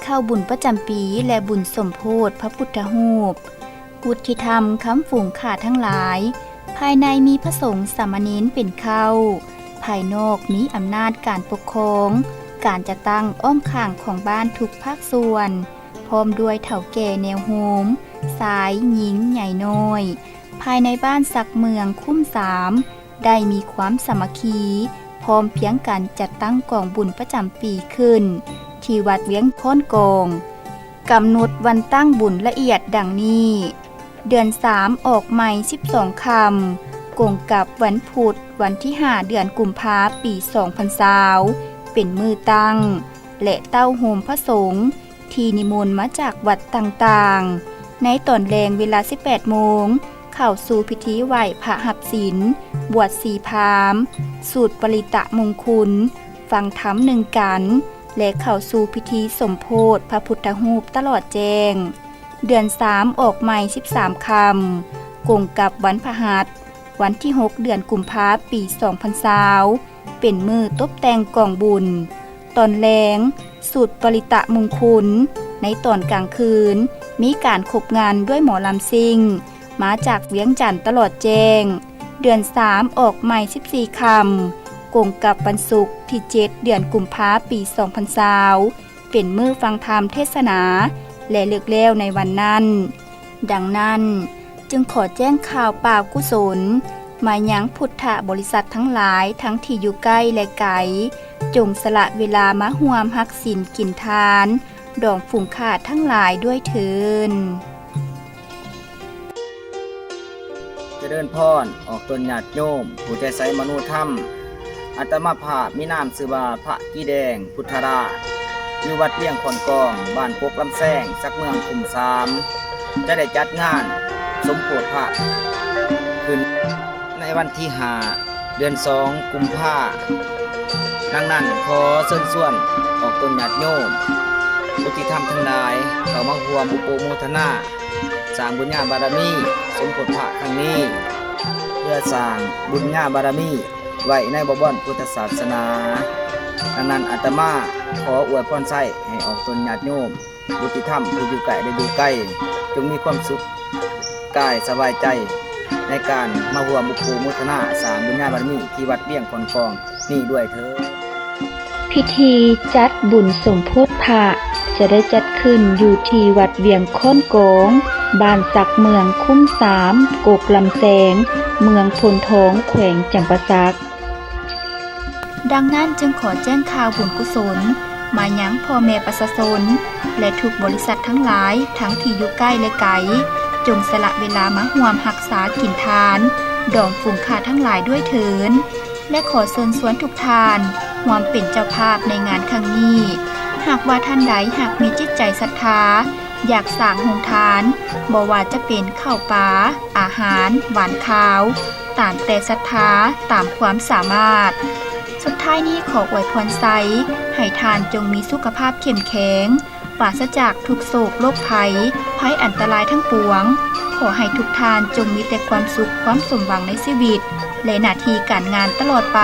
ເຂົ້າບຸນປະຈຳປີ ແລະ ບຸນສົມໂພດພະພຸດທະຮູບ. ກຸດທິທຳຄຳຝູງຂ້າທັງຫຼາຍ, ພາຍໃນມີພະສົງສາມະເນນເປັນເຄົ້າ, ພາຍນອກມີອຳນາດການປົກຄອງ, ການຈັດຕັ້ງອ້ອມຂ້າງຂອງບ້ານທຸກພາກສ່ວນ, ພ້ອມດ້ວຍເຖົ້າແກ່ແນວໂຮມ, ຊາຍ, ຍິງ, ໃຫຍ່, ນ້ອຍ, ພາຍໃນບ້ານສັກເມືອງຄຸ້ມສາມ ໄດ້ມີຄວາມສາມັກຄີ ພ້ອມພຽງກັນຈັດຕັ້ງກອງບຸນປະຈຳປີຂຶ້ນ ທີ່ວັດວຽງຄ້ອນກອງ. ກຳນົດວັນຕັ້ງບຸນລະອຽດດັ່ງນີ້: ເດືອນສາມອອກໃໝ່ສິບສອງຄ່ຳ, ກົງກັບວັນພຸດ ວັນທີຫ້າ ເດືອນກຸມພາ ປີສອງພັນຊາວ ເປັນມື້ຕັ້ງ ແລະ ເຕົ້າໂຮມພະສົງ ທີ່ນິມົນມາຈາກວັດຕ່າງໆ. ໃນຕອນແລງເວລາສິບແປດໂມງ ເຂົ້າສູ່ພິທີໄຫວ້ພະຮັບສິນ, ບວດຊີພາມ, ສູດປະລິຕະມຸງຄຸນ, ຟັງທຳໜຶ່ງກັນ ແລະ ເຂົ້າສູ່ພິທີສົມໂພດພະພຸດທະຮູບຕະຫຼອດແຈ້ງ. ເດືອນສາມອອກໃໝ່ສິບສາມຄ່ຳ, ກົງກັບວັນພະຫັດ ວັນທີຫົກ ເດືອນກຸມພາ ປີສອງພັນຊາວ ເປັນມື້ຕົບແຕ່ງກອງບຸນ. ຕອນແລງ ສູດປະລິຕະມຸງຄຸນ, ໃນຕອນກາງຄືນ ມີການຄົບງັນດ້ວຍໝໍລຳຊິ່ງ ມາຈາກວຽງຈັນຕະຫຼອດແຈ້ງ. ເດືອນສາມອອກໃໝ່ສິບສີ່ຄ່ຳ, ກົງກັບວັນສຸກທີເຈັດ ເດືອນກຸມພາ ປີສອງພັນຊາວ ເປັນມື້ຟັງທຳເທດສະໜາ ແລະ ເລີກແລ້ວໃນວັນນັ້ນ. ດັ່ງນັ້ນ, ຈຶ່ງຂໍແຈ້ງຂ່າວປ່າວກຸສົນ ມາຍັງພຸດທະບໍລິສັດທັງຫຼາຍ ທັງທີ່ຢູ່ໃກ້ ແລະ ໄກ, ຈົ່ງສະຫຼະເວລາມາຮ່ວມຮັກສິນກິນທານ ດອງຝູງຂ້າທັງຫຼາຍດ້ວຍເທີ້ນ. ຈະເລີນພອນ ອອກຕົນຍາດໂຍມ ຜູ້ໃຈໃສມະໂນທຳ. ອາດຕະມາພາບມີນາມຊື່ວ່າ ພະກີແດງ ພຸດທະລາດ ຢູ່ວັດວຽງຄ້ອນກອງ ບ້ານກົກລຳແຊງ ສັກເມືອງຄຸ້ມສາມ ຈະໄດ້ຈັດງານສົມໂພດພະຂຶ້ນໃນວັນທີຫ້າ ເດືອນສອງ ກຸມພາ. ດັ່ງນັ້ນ ຂໍເຊີນຊວນອອກຕົນຍາດໂຍມ ບຸດຕິທຳທັງຫຼາຍ ເຂົ້າມາຮ່ວມອະນຸໂມທະນາ ສ້າງບຸນຍາບາລະມີສົມໂພດພະຄັ້ງນີ້ ເພື່ອສ້າງບຸນຍາບາລະມີໄວ້ໃນບໍວອນພຸດທະສາສະໜາ. ດັ່ງນັ້ນ ອາດຕະມາຂໍອວຍພອນໄຊໃຫ້ອອກຕົນຍາດໂຍມ ບຸດຕິທຳຜູ້ຢູ່ໃກ້ ແລະ ຢູ່ໄກ ຈົ່ງມີຄວາມສຸກກາຍສະບາຍໃຈ ໃນການມາຮ່ວມອະນຸໂມທະນາສ້າງບຸນຍາບາລະມີທີ່ວັດວຽງຄ້ອນກອງນີ້ດ້ວຍເທີ້ນ. ພິທີຈັດບຸນສົມໂພດພະ ຈະໄດ້ຈັດຂຶ້ນຢູ່ທີ່ວັດວຽງຄ້ອນກອງ ບ້ານສັກເມືອງຄຸ້ມສາມ ກົກລຳແຊງ ເມືອງໂພນທອງ ແຂວງຈຳປາສັກ. ດັ່ງນັ້ນຈຶ່ງຂໍແຈ້ງຂ່າວບຸນກຸສົນມາຍັງພໍ່ແມ່ປະຊາຊົນ ແລະ ທຸກບໍລິສັດທັງຫຼາຍ ທັງທີ່ຢູ່ໃກ້ ແລະ ໄກ, ຈົ່ງສະຫຼະເວລາມາຮ່ວມຮັກສາກິນທານ ດອງຝູງຂ້າທັງຫຼາຍດ້ວຍເທີ້ນ. ແລະ ຂໍເຊີນຊວນທຸກທ່ານຮ່ວມເປັນເຈົ້າພາບໃນງານຄັ້ງນີ້. ຫາກວ່າທ່ານໃດຫາກມີຈິດໃຈສັດທາ ຢາກສ້າງໂຮງທານ, ບໍ່ວ່າຈະເປັນເຂົ້າປາ, ອາຫານ, ຫວານຄາວ, ຕາມແຕ່ສັດທາ, ຕາມຄວາມສາມາດ. ສຸດທ້າຍນີ້ຂໍອວຍພອນໄຊໃຫ້ທ່ານຈົ່ງມີສຸຂະພາບເຂັ້ມແຂງ, ປາສະຈາກທຸກໂສກໂລກໄພ, ໄພອັນຕະລາຍທັງປວງ. ຂໍໃຫ້ທຸກທ່ານຈົ່ງມີແຕ່ຄວາມສຸກ, ຄວາມສົມຫວັງໃນຊີວິດ ແລະ ໜ້າທີ່ການງານຕະຫຼອດໄປ.